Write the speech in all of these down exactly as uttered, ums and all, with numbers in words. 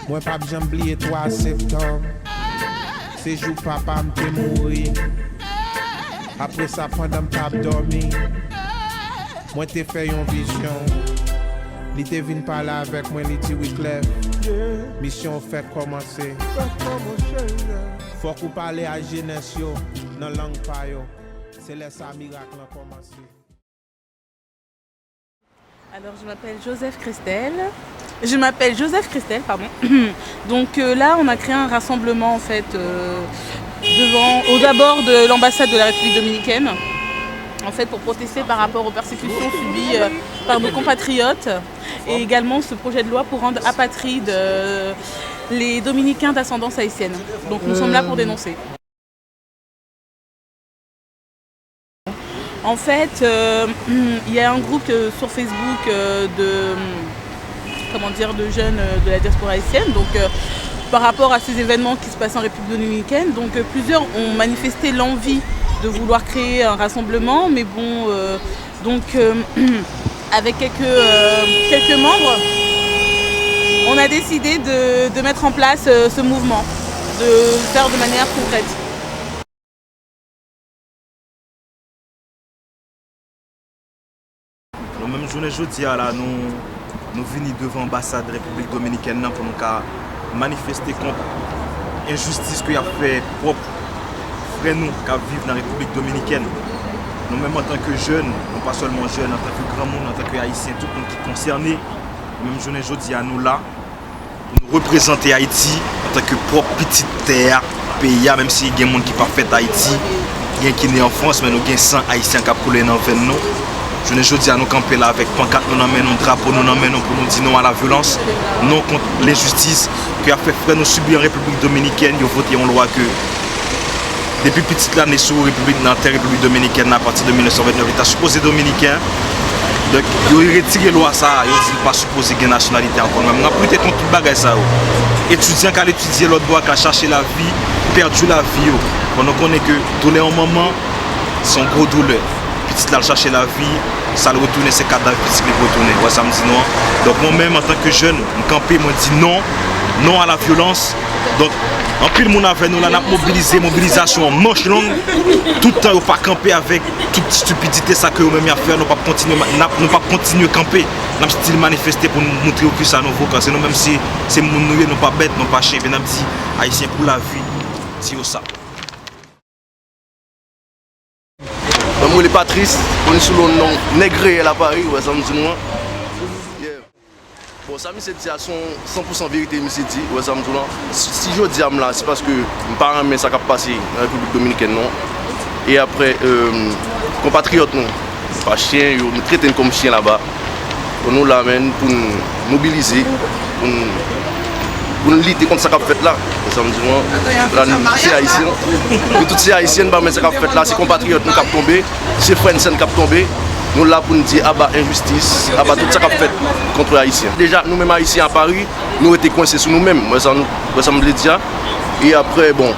Mwen p ap janm bliye twa septanm. Se jou papa m te mouri. Apre sa, pandan m t ap dòmi, mwen te fè yon vizyon. Li te vin pale avèk mwen, li di, Wiclef, misyon w fèk kòmanse. Fòk ou pale a jenès yo nan lang pa yo. Se lè sa mirak lan kòmanse. Alors, je m'appelle Joseph Christel. Je m'appelle Joseph Christel, pardon. Donc euh, là, on a créé un rassemblement en fait euh, devant, aux abords de l'ambassade de la République dominicaine, en fait pour protester par rapport aux persécutions subies euh, par nos compatriotes et également ce projet de loi pour rendre apatrides euh, les Dominicains d'ascendance haïtienne. Donc nous sommes là pour dénoncer. En fait, euh, il y a un groupe euh, sur Facebook euh, de, comment dire, de jeunes euh, de la diaspora haïtienne. Donc, euh, par rapport à ces événements qui se passent en République dominicaine, donc euh, plusieurs ont manifesté l'envie de vouloir créer un rassemblement, mais bon, euh, donc euh, avec quelques, euh, quelques membres, on a décidé de, de mettre en place euh, ce mouvement, de le faire de manière concrète. Nou menm jounen jodi a la, nou, nou vini devan anbasad Repiblik Dominikèn nan pou nou ka manifeste kont enjistis ke y ap fè pwòp frè nou k ap viv nan Repiblik Dominikèn. Nou menm antanke jèn, nou pa sèlman jèn, antanke granmoun, antanke ayisyen, tout moun ki konsène, nou menm jounen jodi a, nou la. Pou nou reprezante Ayiti antanke pwòp pitit tè a, peyi a, menm si gen moun ki pa fèt Ayiti, gen ki ne an Frans, men nou gen san ayisyen k ap koule nan venn nou. Jounen jodi a, nou kanpe la avèk pankat nou nan men nou, drapo nou nan men nou, pou nou di non a la vyolans, non kont lenjistis ke y ap fè frè nou sibi an Repiblik Dominikèn. Yo vote yon lwa ke depi pitit la ne sou Repiblik, nan tè Repiblik Dominikèn nan, apati de mil nèf san vennèf, li ta sipoze dominiken. Donk, yo retire lwa sa a, yo di l pa sipoze gen nasyonalite ankò. Menm n ap lite kont tout bagay sa yo. Etidyan k al etidye lòt bò a, k al chache lavi, pèdi lavi yo. Bon, nou konnen ke doulè yon manman, se yon gwo doulè. Pitit la al chache lavi, sa l retounen, se kadav pitit li retounen. Ou wè sa m di nou an? Donk, mwen menm, antanke jèn, m kanpe, mwen di non, non a la vyolans. Donk, anpil moun avè nou la, n ap mobilize, mobilizasyon an manch long. Tout tan yo pa kanpe avèk tout estipidite sa ke yo menm y ap fè, nou p ap kontinye, n ap, nou p ap kontinye kanpe. N ap still manifeste pou nou montre yo kisa nou vo. Paske nou menm se, se moun nou ye, nou pa bèt, nou pa chen. Epi n ap di, Ayisyen pou lavi, di yo sa. Mwen, m rele Patrice, koni sou non Nèg Reyèl a Pari, ou wè sa m di nou an? Yeah. Bon, sa misye di a se yon san pou san verite misye di, ou wè sa m di w lan? Si, si jodi a m la, se paske m pa renmen sa k ap pase nan Repiblik Dominikèn non. E apre, euh, konpatriyòt nou, pa chen yo, nou trete n kòm chen laba. Bon, nou la menm pou n mobilize, pou n pou n lite kont sa k ap fèt la. Ou wè sa m di w lan? La nou se Ayisyen. Nou tout se Ayisyen, n pa renmen sa k ap fèt la. Se konpatriyòt nou k ap tonbe, se frè n sè n k ap tonbe. Nou la pou n di aba enjistis, aba tout sa k ap fèt kont Ayisyen. Deja, nou menm Ayisyen a Pari, nou rete kwense sou nou menm. Ou wè sa nou, ou wè sa m vle di a? E apre, bon,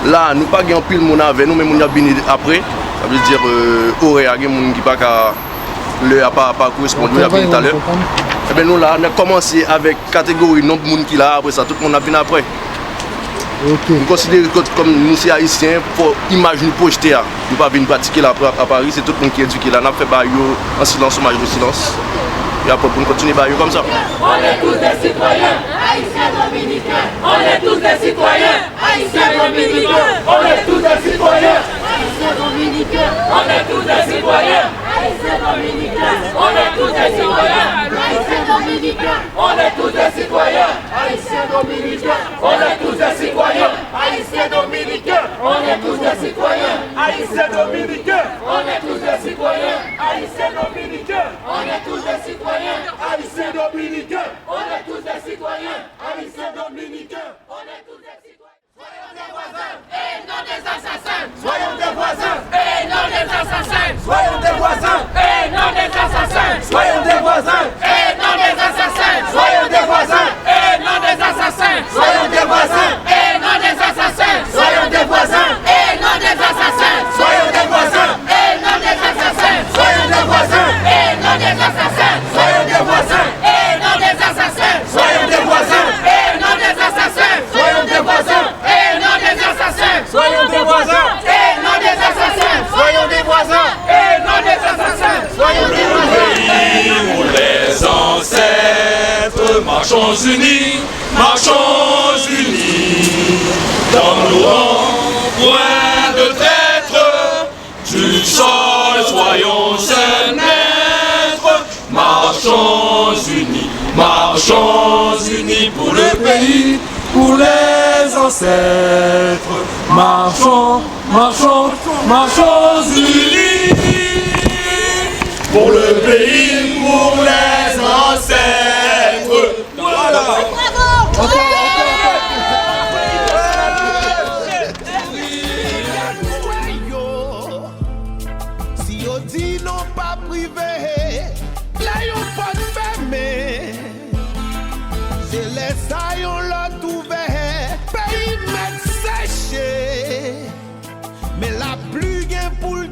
la, nou pa gen anpil moun avè nou, men moun y ap vini apre. Sa vle di, euh, orè a, gen moun ki pa ka Lè a pa, pa koresponn, nou y ap vin talè. Enben, nou la, n ap kòmanse avèk kategori nonb moun ki la, apre sa, tout moun ap vin apre. Nou konsidere kòm nou se Ayisyen, fò imaj nou pwojte a, nou pa vin pratike l a, a Pari, se tout moun ki edike la, n ap fè ba yo an silans, omaj de silans. E apre, pou n kontinye ba yo kòmsa. On est tous des citoyens haïtiens dominicains. On est tous des citoyens haïtiens dominicains. On est tous des citoyens haïtiens dominicains. On est tous des citoyens haïtiens dominicains. On est tous des citoyens haïtiens dominicains. On est tous des citoyens haïtiens dominicains. On est tous des citoyens haïtiens dominicains. On est tous des citoyens haïtiens dominicains. On est tous des citoyens haïtiens dominicains. On est tous des citoyens haïtiens dominicains. On est tous des citoyens haïtiens dominicains. On est tous des citoyens. Soyons des voisins et non des assassins. Soyons des voisins et non des assassins. Soyons des voisins et non des assassins. Soyons des voisins et non des assassins. Soyons des voisins et non des assassins. Soyons des voisins et non des assassins. Soyons des voisins et non des assassins. Soyons des voisins et non des assassins. Soyons des voisins et non des assassins. Soyons des voisins et non des assassins. Soyons des voisins et non des assassins. Marchons unis, marchons unis, dans nos rangs, point de traître, d'une seule soyons un être. Marchons unis, marchons unis pour le pays, pour les ancêtres. Marchons, marchons, marchons unis pour le pays, pour les ancêtres. Voilà. Si yo di non pa prive, lè yon pòt fèmen, se lè sa yon lòt ouvè. Peyi mèt seche, men lapli gen pou l